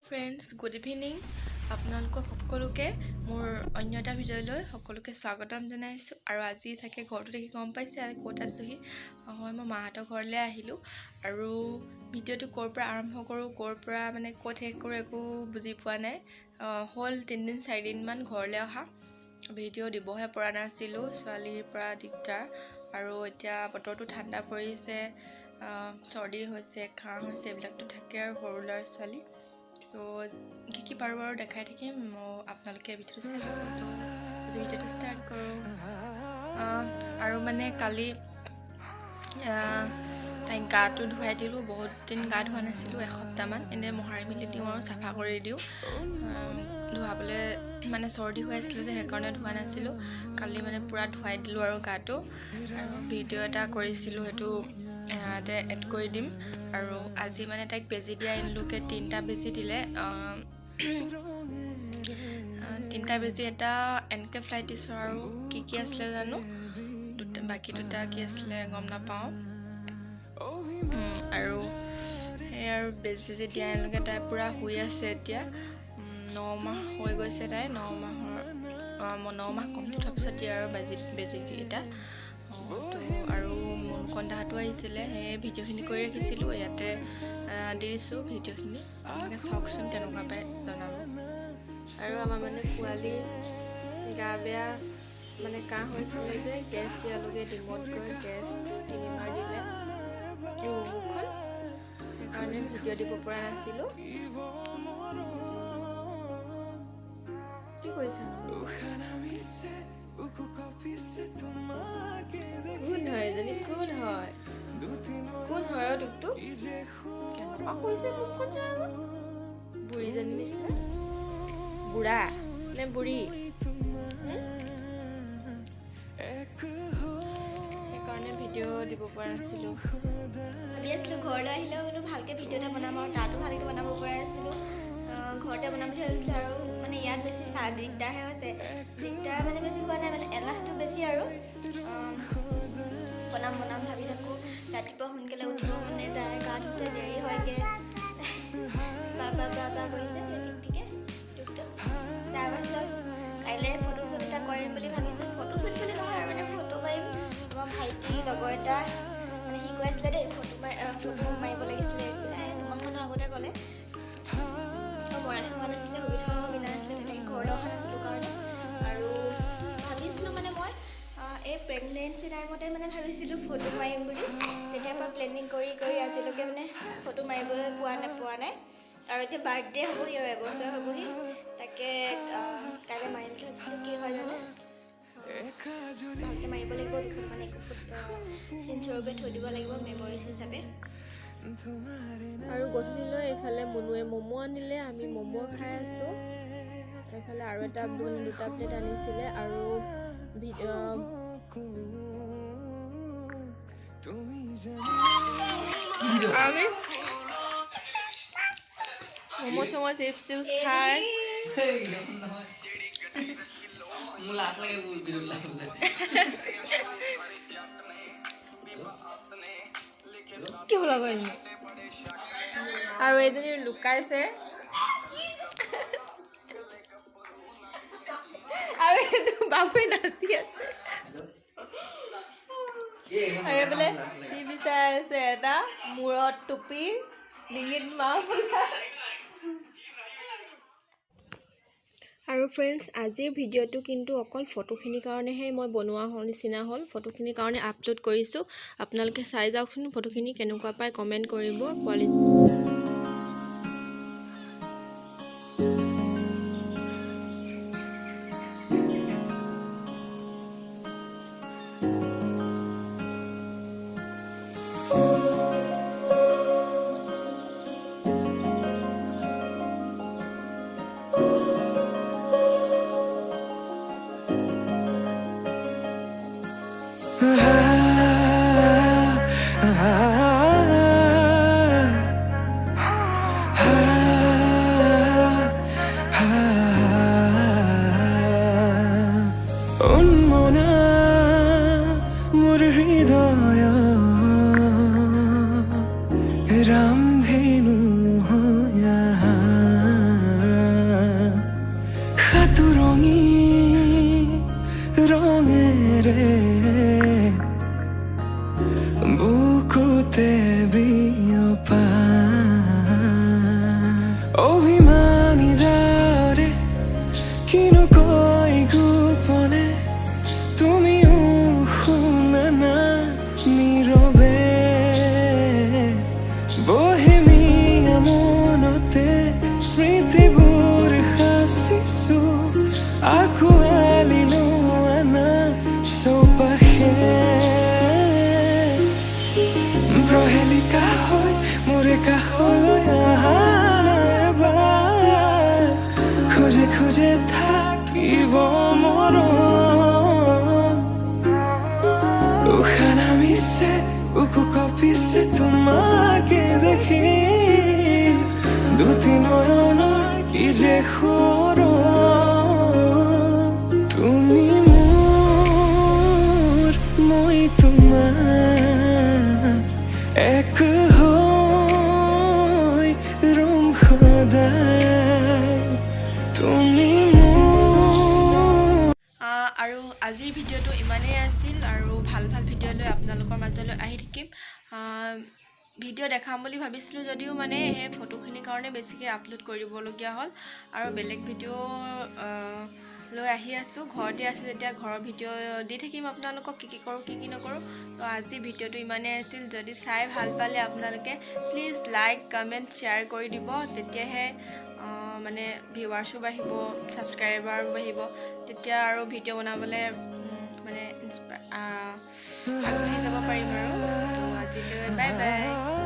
Friends, good evening. আপোনালোকক সকলোকে মোৰ অন্য এটা ভিডিঅ'লৈ সকলোকে স্বাগতম জনাইছোঁ। আৰু আজি চাগে ঘৰটো দেখি গম পাইছে আজি ক'ত আছোহি। হয়, মই মাহঁতৰ ঘৰলৈ আহিলোঁ। আৰু ভিডিঅ'টো ক'ৰ পৰা আৰম্ভ কৰোঁ, ক'ৰ পৰা মানে ক'ত শেষ কৰোঁ, একো বুজি পোৱা নাই। হ'ল 3 দিন 4 দিনমান ঘৰলৈ অহা, ভিডিঅ' দিবহে পৰা নাছিলোঁ, ছোৱালীৰ পৰা দিগদাৰ। আৰু এতিয়া বতৰটো ঠাণ্ডা পৰিছে, চৰ্দি হৈছে, কাহ হৈছে, এইবিলাকতো থাকে আৰু সৰু ল'ৰা ছোৱালী। তো কি কি পাৰোঁ আৰু দেখাই থাকিম মই, আপোনালোকে ভিডিঅ'টো চাই থাকক। তো আজি ভিডিঅ'টো ষ্টাৰ্ট কৰোঁ। আৰু মানে কালি তাইক গাটো ধুৱাই দিলোঁ। বহুত দিন গা ধোৱা নাছিলোঁ, এসপ্তাহমান। এনেই মোহাৰি মেলি দিওঁ আৰু চাফা কৰি দিওঁ। ধুৱাবলৈ মানে চৰ্দি হৈ আছিলে যে, সেইকাৰণে ধোৱা নাছিলোঁ। কালি মানে পূৰা ধুৱাই দিলোঁ আৰু গাটো। আৰু ভিডিঅ' এটা কৰিছিলোঁ, সেইটো ইয়াতে এড কৰি দিম। আৰু আজি মানে তাইক বেজী দিয়া আনিলোগৈ। তিনিটা বেজী দিলে, তিনিটা বেজী। এটা এনকেফ্লাইটিছৰ আৰু কি কি আছিলে জানো, দুটা, বাকী দুটা কি আছিলে গম নাপাওঁ। আৰু সেই আৰু বেজী চেজী দিয়া আনিলোগৈ। তাই পূৰা শুই আছে এতিয়া। 9 মাহ হৈ গৈছে তাই। 9 মাহ কমপ্লিট হোৱাৰ পিছত দিয়ে আৰু বেজী কেইটা। তো আৰু মুনকন্দাহঁতো আহিছিলে, সেই ভিডিঅ'খিনি কৰি ৰাখিছিলোঁ, ইয়াতে দি দিছোঁ ভিডিঅ'খিনি। আপোনালোকে চাওকচোন, কেনেকুৱা পায় জনাব। আৰু আমাৰ মানে পোৱালি গা বেয়া, মানে কাহ হৈছিলে যে, গেছ দিয়ালোগৈ ডিমত গৈ। গেছ তিনিবাৰ দিলে ৰুমখন, সেইকাৰণে ভিডিঅ' দিব পৰা নাছিলোঁ। কি কৰিছা? কোন হয় এজনী? কোন হয়? কোন হয়? অ' টুকটুক কেনেকুৱা কৰিছে মুখখন চা আকৌ, বুঢ়ীজনী নিচিনা। বুঢ়া নে বুঢ়ী? সেইকাৰণে ভিডিঅ' দিব পৰা নাছিলোঁ। ভাবি আছিলোঁ ঘৰলৈ আহিলেও বোলো ভালকৈ ভিডিঅ' এটা বনাম আৰু তাতো ভালকৈ বনাব পৰা নাছিলোঁ। ঘৰতে বনাম বুলি ভাবিছিলোঁ আৰু মানে ইয়াত বেছি দিগদাৰহে হৈছে। দিগদাৰ মানে বেছি হোৱা নাই, মানে এলাহটো বেছি আৰু বনাম বনাম ভাবি থাকোঁ, ৰাতিপুৱা সোনকালে উঠিব মন নাযায়, গা ধুওঁতে দেৰি হয়গৈ। বা বা বা বা কৰিছে টিকটিকে টুকটুক। তাৰপাছত কাইলৈ ফটোশ্বুট এটা কৰিম বুলি ভাবিছোঁ। ফটোশ্বুট বুলি নহয় আৰু মানে ফটো মাৰিম। আমাৰ ভাইটি লগৰ এটা, মানে সি কৈ আছিলে দেই, ফটো মাৰিব লাগিছিলে পেলাই, 2 মাহমানৰ আগতে ক'লে। মৰাহে হোৱা নাছিলে, সুবিধাও মিলা নাছিলে তেনেকৈ, ঘৰলৈ অহা নাছিলোঁ কাৰণে। আৰু ভাবিছিলোঁ মানে মই এই প্ৰেগনেঞ্চি টাইমতে মানে ভাবিছিলোঁ ফটো মাৰিম বুলি। তেতিয়াৰ পৰা প্লেনিং কৰি কৰি আজিলৈকে মানে ফটো মাৰিবলৈ পোৱা নাই। আৰু এতিয়া বাৰ্থডে হ'বহি আৰু এবছৰ হ'বহি, তাকে কাইলৈ মাৰিম বুলি ভাবিছিলোঁ। কি হয় জানো। ভালকৈ মাৰিব লাগিব দুখনমান, একো চিনস্বৰূপে থৈ দিব লাগিব মেমৰিজ হিচাপে। আৰু গধূলিলৈ এইফালে মুনুৱে ম'ম' আনিলে, আমি ম'ম' খাই আছোঁ। এইফালে আৰু এটা, মানে দুটা প্লেট আনিছিলে। আৰু আমি ম'ম' চম', চিপছ টিপছ খাই মোৰ লাজ লাগে ভিডিঅ' ওলাবলৈ। কি হ'ল আকৌ এজনী? আৰু এইজনী লুকাইছে। আৰু এইটো বাবুৱে নাচি আছে। আৰু এইফালে সি বিচাৰি আছে এটা মূৰত টুপি, ডিঙিত মাফলাৰ। আৰু ফ্ৰেণ্ডছ, আজিৰ ভিডিঅ'টো কিন্তু অকল ফটোখিনিৰ কাৰণেহে মই বনোৱা হ'ল নিচিনা হ'ল। ফটোখিনিৰ কাৰণে আপলোড কৰিছোঁ। আপোনালোকে চাই যাওকচোন, ফটোখিনি কেনেকুৱা পায় কমেণ্ট কৰিব। পোৱালি থাকিব মৰম। উশাহ নামিছে, বুকু কঁপিছে তোমাকে দেখি। দুটি নয়নৰ কি যে সোঁৱৰণ। তুমি মোৰ, মই তোমাৰ, এক হৈ ৰম সদায়। তুমি মোৰ। আৰু আজিৰ ভিডিঅ'টো ইমানেই আছিল। আৰু ভাল ভাল ভিডিঅ' লৈ আপোনালোকৰ মাজলৈ আহি থাকিম। ভিডিঅ' দেখাম বুলি ভাবিছিলোঁ যদিও মানে সেই ফটোখিনিৰ কাৰণে বেছিকৈ আপলোড কৰিবলগীয়া হ'ল। আৰু বেলেগ ভিডিঅ' লৈ আহি আছোঁ। ঘৰতে আছোঁ যেতিয়া ঘৰৰ ভিডিঅ' দি থাকিম আপোনালোকক, কি কি কৰোঁ, কি কি নকৰোঁ। তো আজি ভিডিঅ'টো ইমানেই আছিল। যদি চাই ভাল পালে আপোনালোকে প্লিজ লাইক, কমেণ্ট, শ্বেয়াৰ কৰি দিব। তেতিয়াহে মানে ভিউৱাৰ্ছো বাঢ়িব, ছাবস্ক্ৰাইবাৰো বাঢ়িব। তেতিয়া আৰু ভিডিঅ' বনাবলৈ মানে আগবাঢ়ি যাব পাৰিম। আৰু তো আজিলৈ বাই বাই।